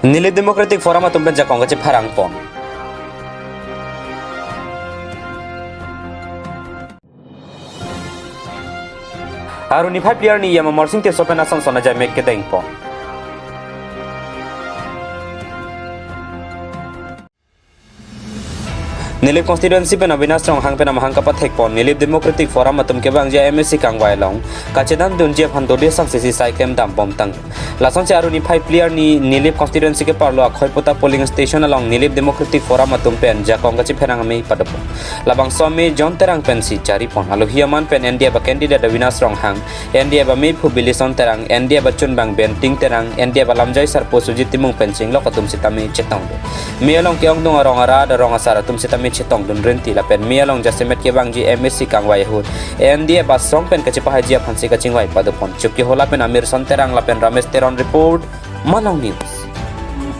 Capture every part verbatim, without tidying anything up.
Nilip Democratic Forum atum pen jakong kachepherang pon. Aruni phai phli arni E M Amarsing Tisso pen ason son ajai mek kedeng pon. Nilip constituency pen Avinash Ronghang pen amahang kapathek pon Nilip Democratic Forum atum kevangji M A C kangvai along kachedandunji aphan dode sangsisi sai klem dam bomtang. Lasonsi aruni phai phli arni Nilip constituency keparlo Akhoiputa polling station along Nilip Democratic Forum atum pen jakong kachepherang amei padopon. Labangso amei John Terang pensi chari pon. Alohi aman pen N D F a candidate Avinash Ronghang, N D F a mephu Bilison Terang, N D F a chunbang Benting Terang, N D F a lamjai sarpo Sujit Timung pen chinglok atum sitame chetongdun. Mei along ke-ongdung arong arat arong asar atum sitame chetongdun rinti lapen mei along jasemet kevangji M A C kangvai ahut N D F asong pen kachepahaiji aphansi kachingvai padopon. Chuki Hola pen Amir Son Terang lapen Ramesh Teron report, Malong News.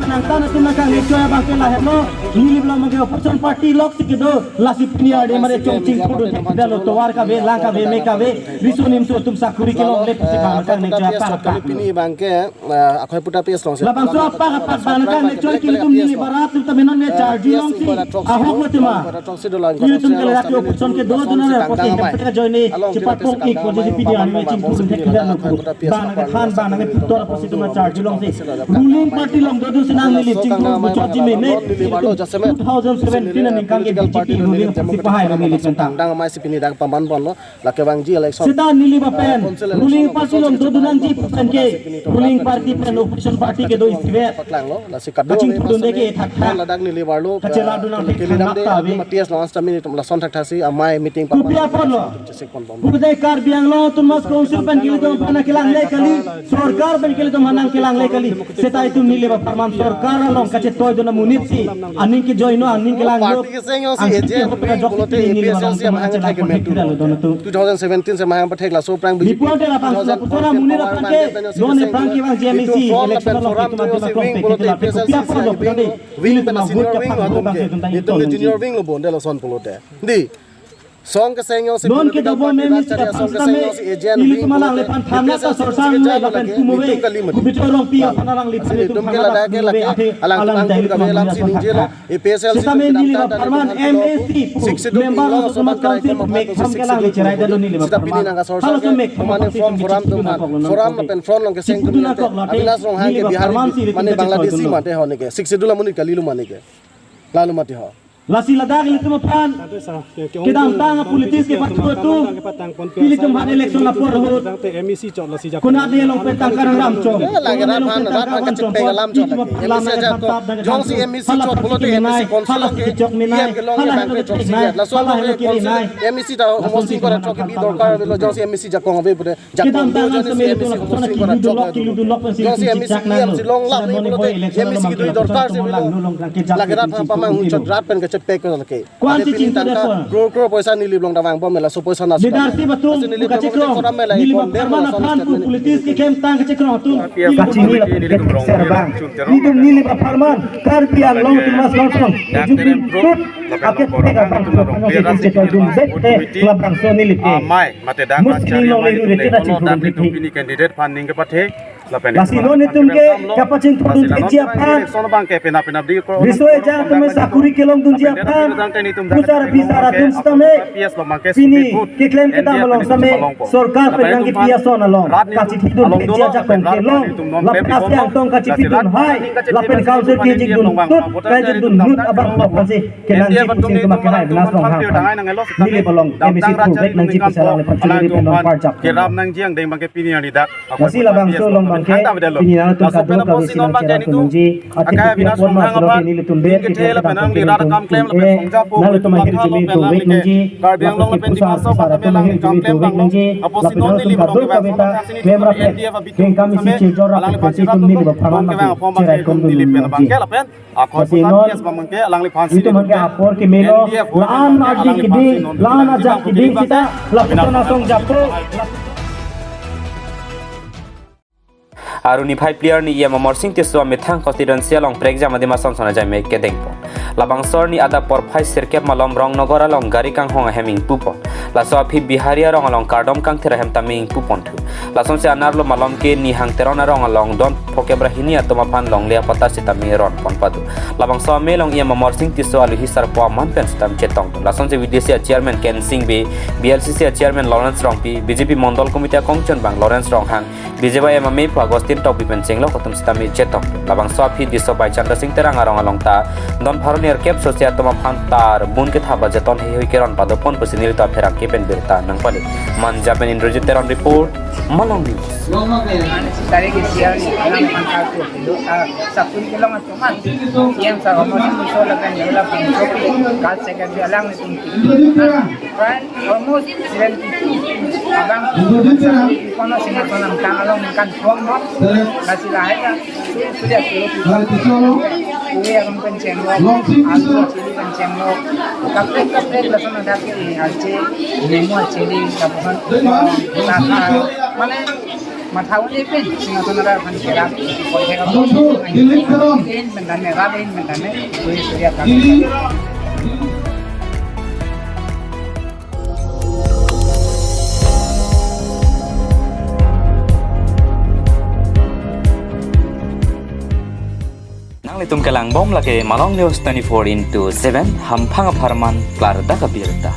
Nangtan atum nangkangni choi abang ke lahelo, Nilip lo mage opposition party loksi kedo, lasi pini arni mare chongching photo dalo tovar kave, lang kave, me kave, riso nimso atum sakuri kelongle pusi bang nangkangni choi apar ta. Pini abang ke, eh, Akhoiputa P S alongsi. Labangso apak apak bang nangkangni choi ke ilitum Nilip arat atum tame non ne charju longsi ahok lo tema. Ilitum ke lelaki opposition kedo dona ne poti hem peka joine chepatpong ik poti si pini arni chingthur thek kida nungku. Bang nangkethan bang nangkeputor apotsi tuma charju longsi. Ruling party along dodun si nang Nilip chingthur muchotji meme. Two thousand seventeen aningkan ke B J P ruling apotsi pahai nang Nilip sentang. Dang amei si pini dak paman ponlo. Lake vangji election. Seta Nilip apen, ah, ruling party along dodun nangji pen ke, ruling party pen opposition party kedo isivet. Paklanglo, lasi kado kachingthur dunde ke thakthak. Ladak Nilip arlo, kachela dun nang kelidam de, thakthak ave. Matias lawan stamina itum lason thakthaksi amei meeting. Kopi apotlo? Chesik pon pon. Kopi Karbi Anglong Autonomous Council pen kelitum aphan nangkelangle kali, sorkar pen kelitum aphan nangkelangle kali. Seta itum Nilip apharman sorkar along kachetoidun amonit si aning kejoino, aning kelanglo. Party keseng jongsi agent wing pulote A P H L C amahang thek kemen tu. Two thousand seventeen si amahang pathek laso aphrang B J P. Nipuan de lapang sula pusora munir aphan ke, non aphrang kevangji M A C election along itum atum aklong peke tu lapen kopi apotlo pulote. Wing pen senior wing lo atum ke. Itum junior wing lo bonde lason pulote. Di. Song keseng jongsi non political kedo bom party M A C rat chari, song keseng jongsi agent wing pulote. Ilitum alangliphan thangnat ta sorsa nang lapen tum ave. Itum kali mati. Kubichorong pi aphan alangliphan itum thangnat ta tum ave. Athe alang alang angkun kave alam si ningjelo. A P H L C sitame Nilip apharman M A C pu member lo Autonomous Council mek tham kelang le cherai dalo Nilip apharman. Sita pini nangkasorsa ke mane from forum atum aphan, forum lapen front along keseng atum ante. Avinash Ronghang ke Bihari mane Bangladeshi mate ho neke. Sixth Schedule amonit kali lo mane ke. Lalu mati ho. Lasi ladak ilitum aphan kedamtang a-politics kepathu atum, ilitum aphan election apor ahut konat along pen tangka nangramchong. Eh, lagi rat aphan, rat aphan kachepek alam chot lagi. M A C ajakong, jongsi M A C chot pulote M A C council along ke, E M kelong ke bang ke chot si ya. Laso along ke council M A C ta homosing kore chot kebi dorkar avelo, jongsi M A C jakong ave pulote. Jakong do jongsi M A C homosing kore chot ave. Jongsi M A C E M si longlap nangji pulote M A C kedo dorkar si avelo. Lagi rat aphan pamang chot rat pen kachepek ko lake. Kwan si chingthur tangka, crore crore poisa Nilip along ta vangbom me laso poisa na. Leadership atum, Nilip atum kachekrong, kora me lagi Nilip condemn apharman laso aphan pu statement. Politics keklem tang kachekrong atum. Kachini la serbang. Ilitum Nilip apharman, Karbi Anglong Autonomous Council, jubin tut, ake pega bang, ano ke chetoi dun bet ke, labangso Nilip ke. Amei, mate dak. Mus kining long le ru rete ta chingthur dun pini candidate aphan ning kepathe. Lasi non itum ke kapachingthur dun thekji aphan, riso ejang atum sakuri kelongdunji aphan, pusar phisar atum sitame pini keklem kedam along sitame sorkar pen nangkepi ason along kachithidun thekji ajakong kelong, lapen ase angtong kachipidun hai, lapen council kejikdun tut, kejikdun nut abang pok lasi kenangji pusi kema kehai Avinash Ronghang aphan. Nilip along M A C pu vek nangji pusi alangliphan chunri pen non parjap. Keram nangji angdeng abang ke pini arni dak. Lasi labangso along abang ke pini nangtum kadokave si nangcherap nangji, atheke pi apot ma pulote nelitum bet, nelitum bet, nelitum eh, nangtum ahirjume dovek nangji, lapen ke pusar pusar atum ahirjume dovek nangji, lapen nangtum kadokave ta klemrap, kengkam isi chejorrap, pensi itum Nilip apharman abang ke cheraikom dun nangji. Lasi non itum abang ke apor kemelo, la-an ardi keding, la-an ajat keding sita, lapuson asong japo. Aruni phai phli arni E M Amarsing Tisso amethang constituency along prekjam adim ason son ajai mek kedeng pon. Labangso arni adap porphai sirkep malom Rongnogor along gari kanghong ahem ingpupon. Laso aphi Bihari arong along kardom kangthir ahem tame ingpuponthu. Lasonsi anerlo malom ke Nihang Teron arong along don phokep ra hini atum aphan longle apatta sitame ronpon pado. Labangso amei along E M Amarsing Tisso aluhi sarpo aman pen sitame chetongdun. Lasonsi V D C a chairman Kensing Bey, B L C C a chairman Lawrence Rongpi, B J P Mondol Committee akongchunbang Lawrence Ronghang, B J Y M amei phu Augustine Tokbi pen chenglok atum sitame chetongdun. Labangso aphi Diso Bhaichandra Sing Terang arong along ta don pharo nerkep sosi atum aphan tar bun kethap ajeton heihui keron padopon pusi nelitum apherangke pen birta nangpale. Manja pen Indrajit Teron report, Malong News. Tarik isi hari alam pangkal tu dulu, ah, sapun kelong atuman. Yang sa Amarsing Tisso lapen Yola Pangkal Secretary alanglitum. Right, almost seventy-two. Abang, kono sing kono tang along kan phone mo. Lasi lahai ka. Sudah sudah. Uwe akan pen chenglok, alu chili pen chenglok. Kaprek kaprek lason ada ke arche, nemu chili kapusan. Mane mathaun ipin, singaton ra phan kerap, koi kerap. Alonso, Dilip Teron. In mendane, rap in mendane, suri suri akan. Dilip. Nanglitum kelangbom lake Malong News twenty-four into seven, hamphang apharman klardak abirta.